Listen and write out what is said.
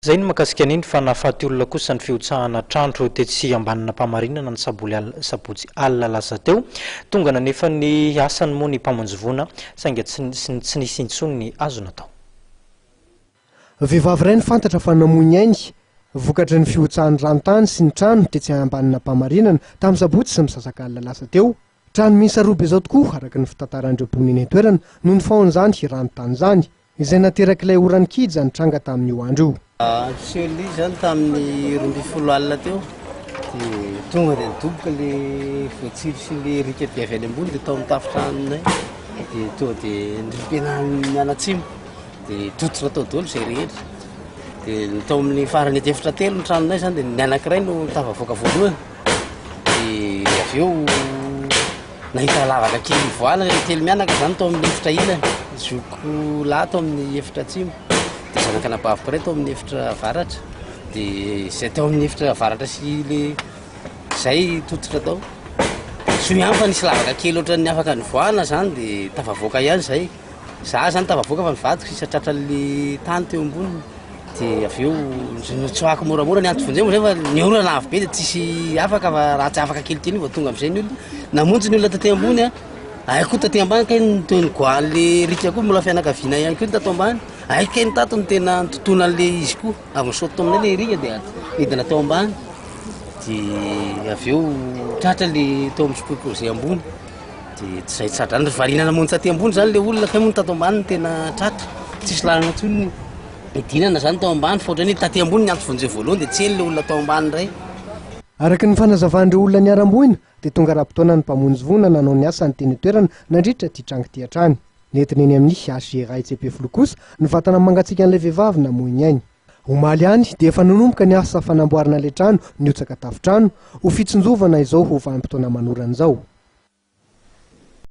Izay ny mahakasika an'iny fa nahafaty olona kosa ny fihotsahana trano tetsy Ambanin'Ampamarinana ny sabotsy alina lasa teo. Tonga nanefa ny asany moa ny mpamonjy voina saingy tsy tsy nisy intsony ny azo natao. Vehivavy iray no fantatra fa namoy ny ainy vokatry ny fihotsahan'ny ranontany sy ny trano tetsy Ambanin'Ampamarinana tamin'ny sabotsy sy misasak'alina lasa teo. Trano miisa roa be izao tokoa, araka ny fitantaran'ireo mponina eny an-toerana, no nifaon'izany ranontany izany. Izay naterak'ilay oran-kija nitranga tamin'io andro io. Niseho ilay izy izany tamin'ny 12 alina teo dia tonga dia nidoboka ilay voatsilo sy ilay riaka be avy any ambony dia tao amin'ny tafon-tranonay dia tonga dia niripena nianatsimo dia tototra tao daholo izay rehetra dia ny tao amin'ny farany efitra telo ny tranonay izany dia ny anankiray no tafavoaka voalohany dia avy eo Nahita lavaka kely nivoahana ilay telo mianaka izany tao amin'ny efitra ilany, zokiko lahy tao amin'ny efitra atsimo, dia zanak'anabaviko iray tao amin'ny efitra avaratra, dia izay tao amin'ny efitra avaratra sy ilay izay tototra tao. Soa ihany fa nisy lavaka kely ohatran'ny afaka nivoahana izany dia tafavoaka ihany izahay. Za zany tafavoaka fa ny vadiko sisa tratran'le tany teo amboniny de avy eo notsoahako moramora ny antso vonjeo moa zay fa ny orana avy be de tsisy afaka fa raha tsy afaka kelikely iny vao tonga am'zay ny olona, namonjy ny olona taty ambony a, ay koa taty ambany kay ny toy ny goahan'le riaka koa mbola fianakaviana ihany koa ny tato ambany, ay kay ny tato no tena nitontona an'le izy koa, avy nisaoty tao aminay le riaka de nidina tao ambany de avy eo tratra le tao amin'ny superposé ambony. Dia tsy izay tratra any, variana namonjy taty ambony zany le olona, kay moa ny tato ambany no tena tratra, tsisy lalana intsony nidinana zany tao ambany fa ohatran'ny hoe taty ambony niantso vonjeo voalohany dia tsy heno le olona tao ambany indray. Araka ny fanazavan'ireo olona niharam-boina dia tonga ara-potoana ny mpamonjy voina nanao ny asany teny an-toerana nandritra ity tranga ity hatrany. Nentina eny amin'ny HGRA etsy Ampefiloha kosa ny vatana mangatsiakan'ilay vehivavy namoy ny ainy. Omaly ihany dia efa nanomboka ny asa fanamboarana ilay trano nihotsaka tafontrano ho fitsinjovana izao ho vanim-potoana manorana izao.